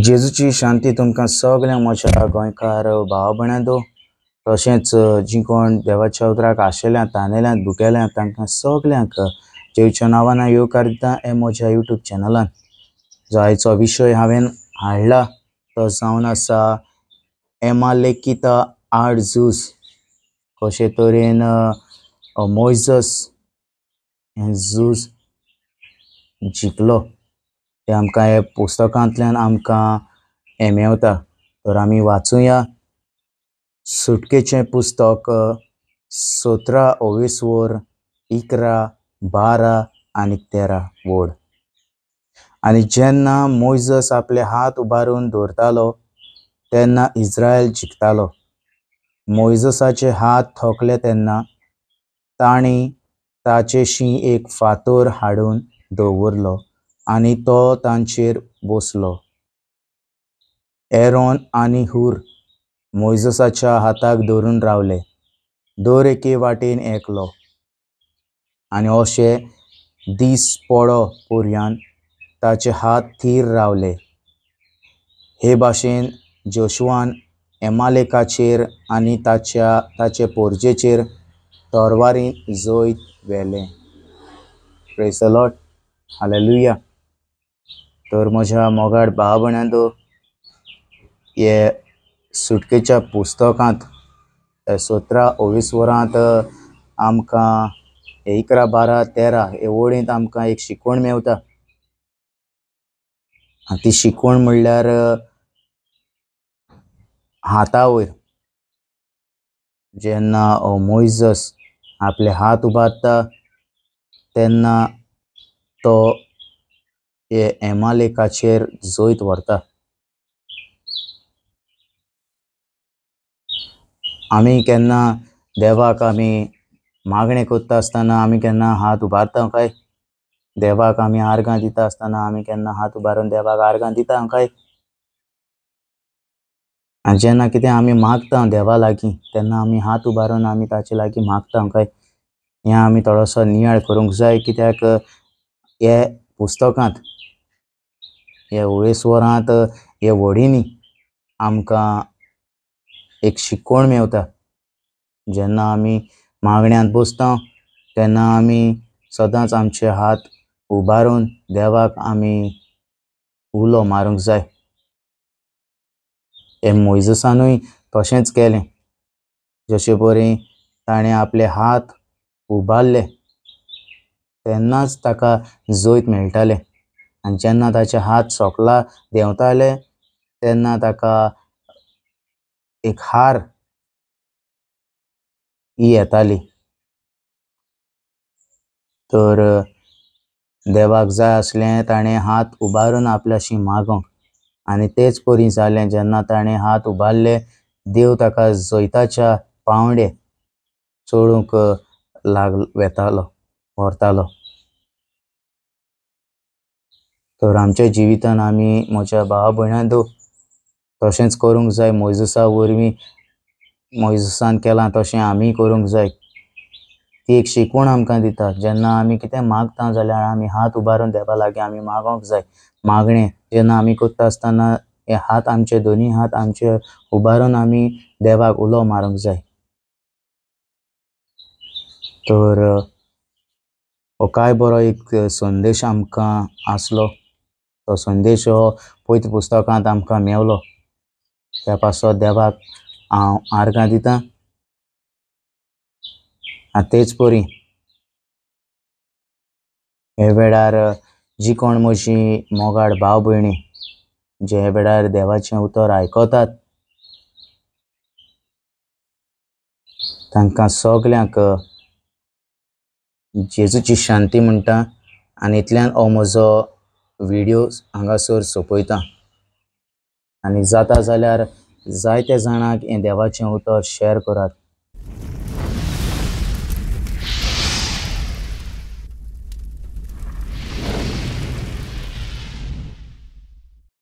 जेजूची शांती तुमकां सगळ्यांक म्हज्या गोंयकार भाव भयणांनो, तशेंच जी कोण देवाच्या उतराक आशेल्यात, तानेल्यात, भुकेल्यात तांकां सगळ्यांक जेजूच्या नांवान येवकार दिता हे म्हज्या यूट्यूब चॅनलान. जो आयचो विशय हांवें हाडला तो जावन आसा एमालेकिता आड झूज. कशे तरेन मोयजस हें झूज जिखलो तें आमकां ह्या पुस्तकांतल्यान आमकां हें मेवता. तर आमी वाचुया सुटकेचें पुस्तक 17 ओवेसवर 11, 12 आनी 13 वड. आनी जेन्ना मोयजस आपले हात उबारून दवरतालो तेन्ना इस्रायल जिखतालो. मोयजसाचे हात थकले तेन्ना तांणी ताचेशी एक फातर हाडून दवरलो आनी तो तांचेर बसलो. एरोन आनी हूर मोयजसाच्या हाताक धरून रावले, दर एके वाटेन एकलो. आनी अशे दीस पडो पर्यान ताचे हात थीर रावले. हे भाशेन जोशुआन एमालेकाचेर आनी ताचे पोरजेचेर तरवारीन जैत व्हेलें. Praise the Lord, hallelujah. तर म्हज्या मोगाळ भाव भयणांनो, हे सुटकेच्या पुस्तकांत 17 ओवेसवरांत आमकां 11, 12, 13 हे वळींत आमकां एक शिकवण मेवता. आनी ती शिकवण म्हणल्यार हाता वयर जेन्ना मोयजस आपले हात उबारता तेन्ना तो हे एमालेकाचेर जैत व्हरता. आमी केन्ना देवाक आमी मागणें करता आसतना आमी केन्ना हात उबारता काय? देवाक आमी आर्गां दिता आसतना आमी केन्ना हात उबारून देवाक आर्गां दिता काय? आनी जेन्ना कितें आमी मागता देवा लागीं तेन्ना आमी हात उबारून आमी ताचे लागीं मागता काय? हें आमी थोडोसो नियाळ करूंक जाय. कित्याक हे पुस्तकांत हे ओवेसवरांत हे वडींनी आमकां एक शिकवण मेवता. जेन्ना आमी मागण्यांत बसता तेन्ना आमी सदांच आमचे हात उबारून देवाक आमी उलो मारूंक जाय. हे मोयजसानूय तशेंच केलें. जशे परी ताणें आपले हात उबारले तेन्नाच ताका जैत मेळटालें. आनी जेन्ना ताचे हात सोकला देंवताले तेन्ना ताका एक हार ही येताली. तर देवाक जाय आसलें ताणें हात उबारून आपल्याशी मागोंक. आनी तेच परी जालें, जेन्ना ताणें हात उबारले देव ताका जैताच्या पावंडे चडूंक वेतालो, व्हरतालो. तर आमच्या जिवितान आमी म्हज्या भाव भयणांनो तशेंच करूंक जाय. मोयजसा वरवीं मोयजसान केलां तशें आमी करूंक जाय. ती एक शिकवण आमकां दिता. जेन्ना आमी कितें मागता जाल्यार आमी हात उबारून देवा लागीं आमी मागोंक जाय. मागणें जेन्ना आमी करता आसतना हे हात आमचे दोनी हात आमचे उबारून आमी देवाक उलो मारूंक जाय. तर हो काय बरो एक संदेश आमकां आसलो. तो संदेश हो पवित्र पुस्तकांत आमकां मेवलो. त्या पासत देवाक हांव आर्गां दिता. आनी तेच परी हे वेळार जी कोण म्हजी मोगाळ भाव भयणी जे हे वेळार देवाचें उतर आयकतात तांकां सगल्यांक जेजूची शांती म्हणटा. आनी इतल्यान हो म्हजो व्हिडियो हांगासर सोंपयता. आनी जाता जाल्यार जायते जाणांक हें देवाचें उतर शेअर करात.